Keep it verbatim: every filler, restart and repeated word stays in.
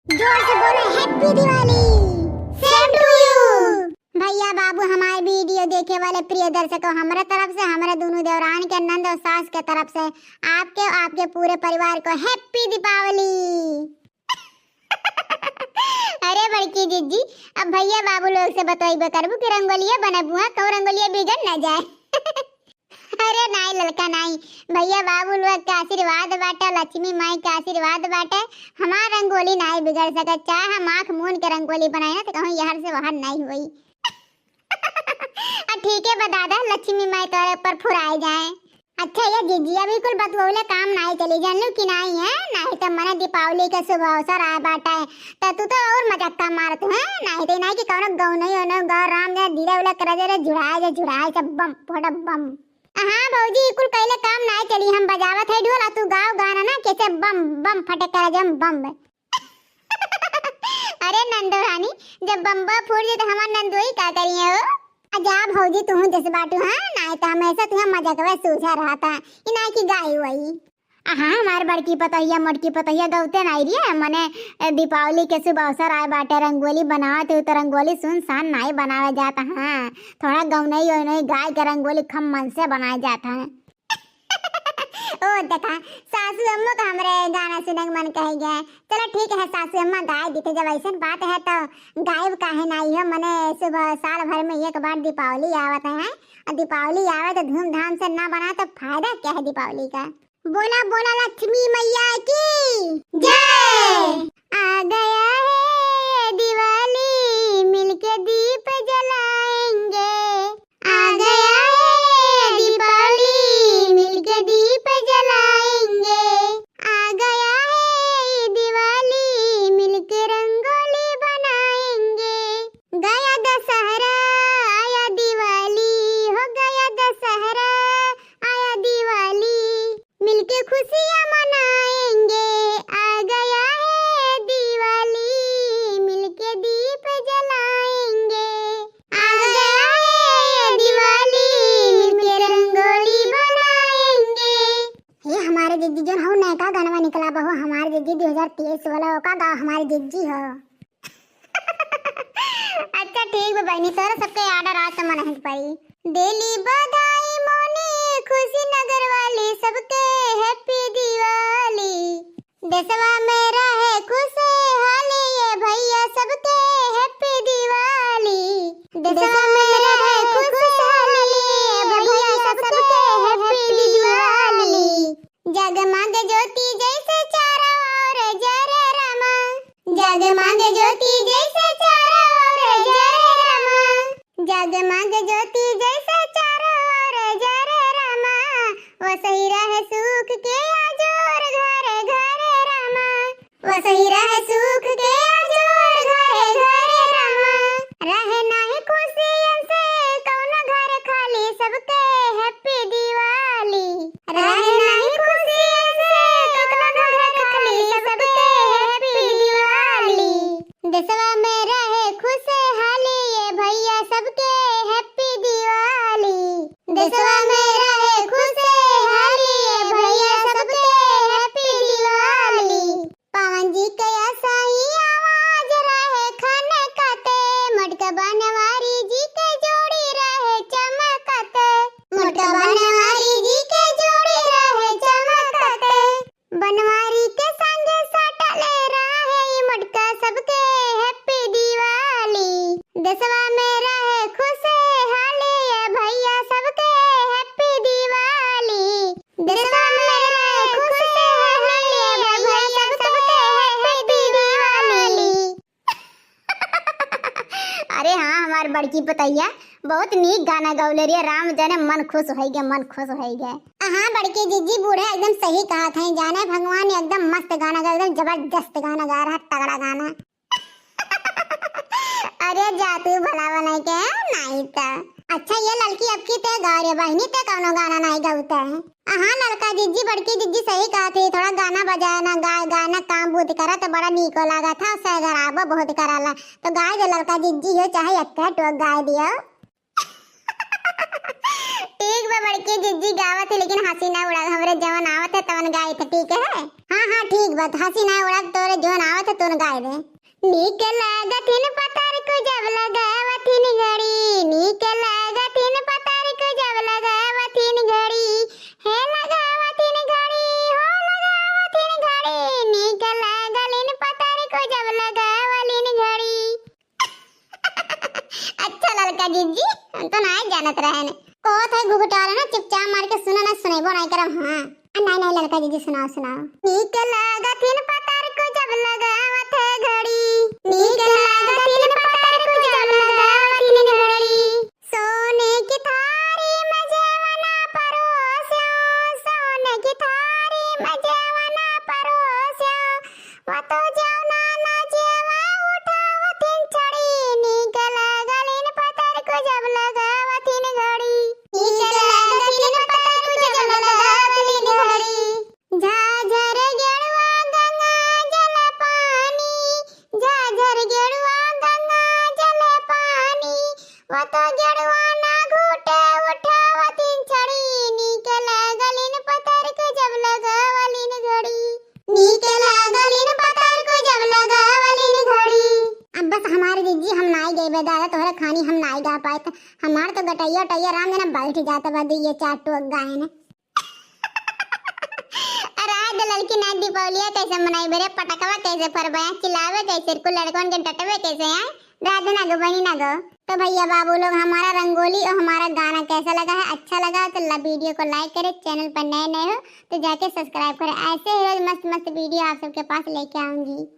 जोर से बोलो, Happy Diwali। Same to you। भैया बाबू, हमारे video देखे वाले प्रिय दर्शकों, हमारे तरफ से, हमारे दोनों देवरान के नंद और सास के तरफ से आपके, आपके पूरे परिवार को Happy दीपावली। अरे बड़की जिज्जी, अब भैया बाबू लोग से बतवाइबे करबू कि रंगोलिया बनबू, हाँ, कहूँ रंगोलिया बिगड़ ना जाए। अरे नाई ललका नाई, भैया बाबू लोग के आशीर्वाद बाटे, लक्ष्मी माई के आशीर्वाद बाटे, हमार रंगोली नाई बिगड़ सकत, चाहे हम आँख मून के रंगोली बनाई ना, तो कहूँ यहर से वहर नाई होई। आ ठीक है बा दादा, लक्ष्मी माई तोरे ऊपर फुराए जाए। अच्छा ये जिज्जी, अभी कुल बतवले काम नाई चली, जानलू कि नाई है, नाई तो मने दीपावली के शुभ अवसर आए बाटे, तो तू तो और मजाक का मारत है, नाई तो नाई कि कौनो गौ नहीं होनो, गौ राम ने धीरे उले करे दे रे, जुड़ाए जे जुड़ाए सब बम फोड़ बम। हाँ भौजी, ई कुल कइले काम नाय चली, हम बजावत है ढोल, आ तू गाव गाना ना, कैसे बम बम फटक कर जम बम। अरे नंदो रानी, जब बम्बा फूट जाए तो हमार नंदोई का करिए हो? आ जा भौजी, तू जस बाटू, हाँ, नाय तो हमेशा तुहे मजाकवे सूझा रहता, ई नाय कि गाई वही। हाँ, हमार बड़की पतोहिया, मोटकी पतोहिया गौते नाई रिये, मने, ए, दीपावली के शुभ अवसर आए बाटे, रंगोली बनावत हूँ, तो रंगोली सुनसान नाई बनावे जात, हाँ, थोड़ा गौनई ओनई गाय के रंगोली खूब मन से बनाए जात है। ओ देखा, सासू अम्मो का हमरे गाना सुने के मन कहे गए। चलो ठीक है, सासू अम्मा गाय दीते, जब ऐसन बात है तो गायब काहे नाई हो, मने शुभ साल भर में एक बार दीपावली आवत है, और दीपावली आवे तो धूमधाम से ना बनाए तो फायदा क्या है दीपावली का? बोला बोला लक्ष्मी मैया की जय। आ गया है दिवाली, मिलके दीप जलाएंगे। आ गया है दीपावली, मिलके दीप जलाएंगे। आ गया है दिवाली, मिलके रंगोली बनाएंगे। गया दशहरा, आया दिवाली, हो गया दशहरा, आया दिवाली, मिलके खुशियाँ मनाएंगे। आ गया है दिवाली, मिलके दीप जलाएंगे। आ गया है दिवाली, मिलके रंगोली बनाएंगे। ये हमारे जिज्जी जोन हौ नयका गानवा निकला बहो, हमारे जिज्जी दो हज़ार तेईस वाला, ओका गाओ हमारे जिज्जी हो। अच्छा ठीक बा बहिनी, तोरा सबके order आज तो मनही के पड़ी। देली बधाई मोनी खुशी नगर वाली सबके, Happy दिवाली। देशवा में रहे खुशहाली ये भैया सबके, Happy दिवाली। देशवा में रहे खुशहाली ये भैया सबके, Happy दिवाली। जगमग ज्योति जैसे चारों ओर जरे रामा, जगमग ज्योति जैसे चारों ओर जरे रामा, जगमग ज्योति जैसे चारों ओर जरे रामा, वसही रहे सुख के अजोर घरे घरे रामा, वसही रहे सुख के अजोर घरे घरे रामा। रहे नाही खुशियन से कौनो घर खाली, सबके Happy दिवाली। रहे नाही खुशियन से कौनो घर खाली, सबके Happy दिवाली। देशवा में रहे खुशहाली ये भैया सबके, Happy दिवाली। देशवा में रहे खुशहाली ये भैया सबके, Happy दिवाली। पवन जी के असाई आवाज रहे खनकत, मोटका बनवारी जी के जोड़ी रहे चमकत, मोटका बनवारी जी के जोड़ी रहे चमकत। बनवारी के संगे सटले रहे ई मोटका सबके, Happy दिवाली। देशवा में रहे खुशहाली ये भैया सबके, Happy दिवाली। देशवा में रहे खुशहाली ये भैया सबके, Happy दिवाली। अरे हाँ, हमार बड़की पतैया बहुत नीक गाना गौले रे, राम जाने मन खुश होइ गए, मन खुश होइ गए। हाँ बड़की जिज्जी, बूढ़े एकदम सही कहत हैं, जाने भगवान एकदम मस्त गाना गा, एकदम जबरदस्त गाना गा रहा, तगड़ा गाना। अरे जा तू भला बनाई के, नाई त। अच्छा ये ललकी, अब की ते गा रे बहिनी, ते कौनो गाना नाई गाउते है? हाँ ललका जिज्जी, बड़की जिज्जी सही कहत ही, थोड़ा गाना बजाए ना, गाए गाए ना, काम बूत करा तो बड़ा नीको लागत है, सैगराबो बहुत कराला, तो गाए दे ललका जिज्जी हो, चाहे एक टोक गाए दियो। ठीक बा बड़की जिज्जी, गावत है लेकिन हंसी ना उड़ा, हमरे जवन आवत है तवन गाइत है, ठीक है? हाँ हाँ ठीक बा, हंसी ना उड़ा, तोरे जवन आवत है तवन गाए दे। नीक लागथिन पतर को जब लगावथिन घड़ी, नीक लागथिन पतर को जब लगावथिन घड़ी, हे लगावथिन घड़ी, हो लगावथिन घड़ी, नीक लागलिन पतर को जब लगावलिन घड़ी। अच्छा ललका जिज्जी, हम तो नाहीं जानत रहन। कहत है घुघुटाल ना, चुपचाप मार के सुना ना, सुनेबो नाहीं करब, हाँ। आ, नाहीं, नाहीं, ललका जिज्जी, सुनाओ, सुनाओ। नीक लागथिन पतर को जब लगावत है घड़ी, नीक लागथिन पतर को जब लगावथिन घड़ी। सोने की थारी में जेवना परोस्यो, सोने की थारी में जेवना परोस्यो, वो तो जेवना ना जेवा उठावथिन छड़ी, नीक लागलिन पतर को जब लगावथिन घड़ी। नीक लागथिन पतर को जब लगावथिन घड़ी। झाझर गेरुआ गंगा जल पानी, झाझर गेरुआ गंगा जल पानी, वो तो गेरुआ ना घूटे उठावथिन छड़ी, नीक लागलिन पतर को जब लगावलिन घड़ी। नीक लागलिन पतर को जब लगावलिन घड़ी। अब बस हमारे जिज्जी, हम नाहीं गइबे दादा, तोहरे खानी हम नाहीं गा पाइत। हमार तो गटैया उटैया राम जना बैठ जात बा, दुइये चार टोक गायन। अरे आज ललकी ना दीपावलिया कैसे मनाइबे रे, पटकवा कैसे फरबे, चिल्लावे कैसे, कुल लड़कन के डटवे कैसे हैं? दादा ना गो, बहिनी ना गो। तो भैया बाबू लोग, हमारा रंगोली और हमारा गाना कैसा लगा है? अच्छा लगा तो ला-, वीडियो को like करें, चैनल पर नए नए हो तो जाके सब्सक्राइब करें। ऐसे ही रोज मस्त मस्त वीडियो आप सबके पास लेके आऊंगी।